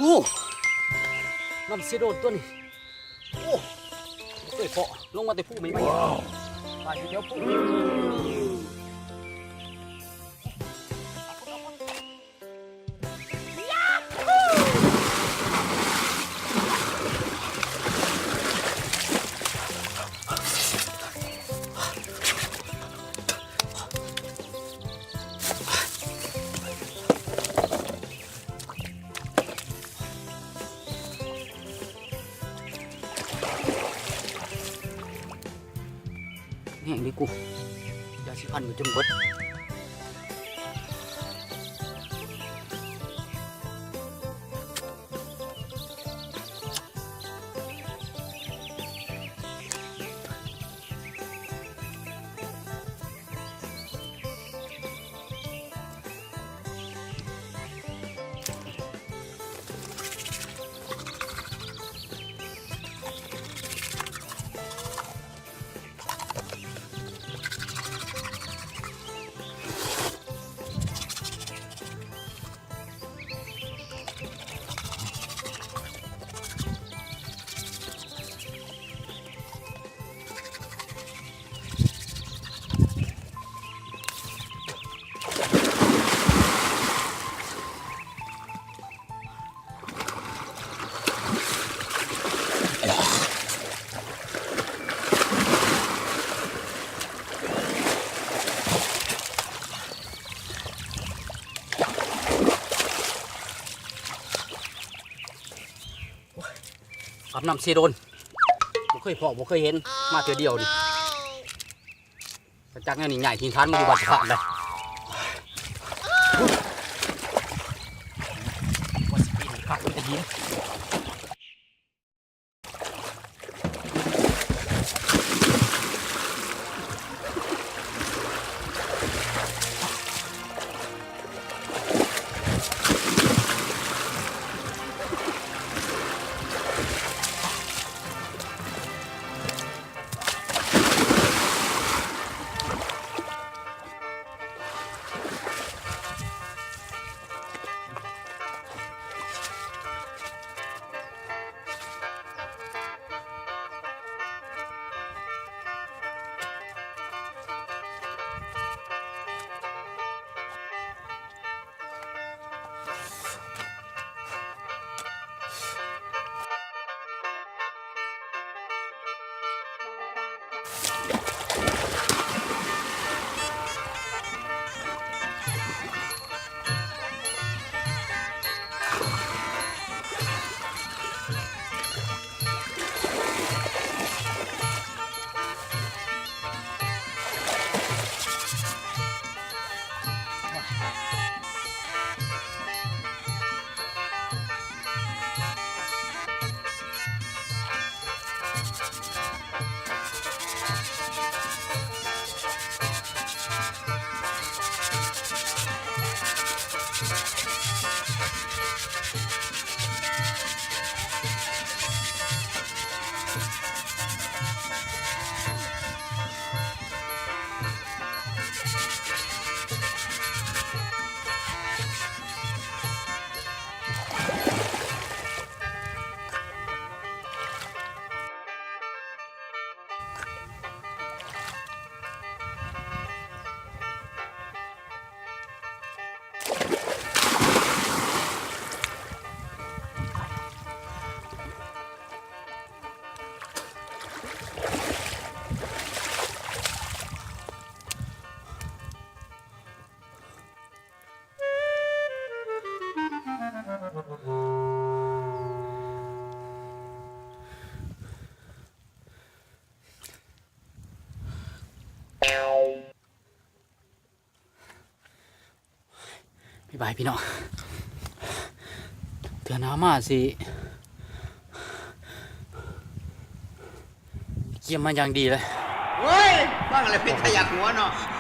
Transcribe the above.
ໂອ້ ນ້ຳເຊໂດນຕົວນີ້ ໂອ້ ບໍ່ເຄີຍເພາະ ລົງມາແຕ່ພູໃໝ່ໆ ວ່າຊິແຖວພູ. ແຫ້ງເດ້ກູ ຢາສີຟັນກໍຈົນເບິດ. ກັບນ້ຳເຊໂດນ ບໍ່ເຄີຍພໍ້ ບໍ່ເຄີຍເຫັນ ມາເທື່ອດຽວນີ້. ຈັກແນວນີ້ ຍ້າຍຖິ່ນຖານມາຢູ່ບ້ານສະພານໄດ໋ ວ່າຊິປີນຄັກມີແຕ່ຫີນ. ບາຍບາຍພີ່ນ້ອງ ເທື່ອໜ້າມາຊິກຽມມາຢ່າງດີເລີຍ. ໂອ້ຍ ຟັງແລ້ວເປັນຕາຢາກຫົວເນາະ.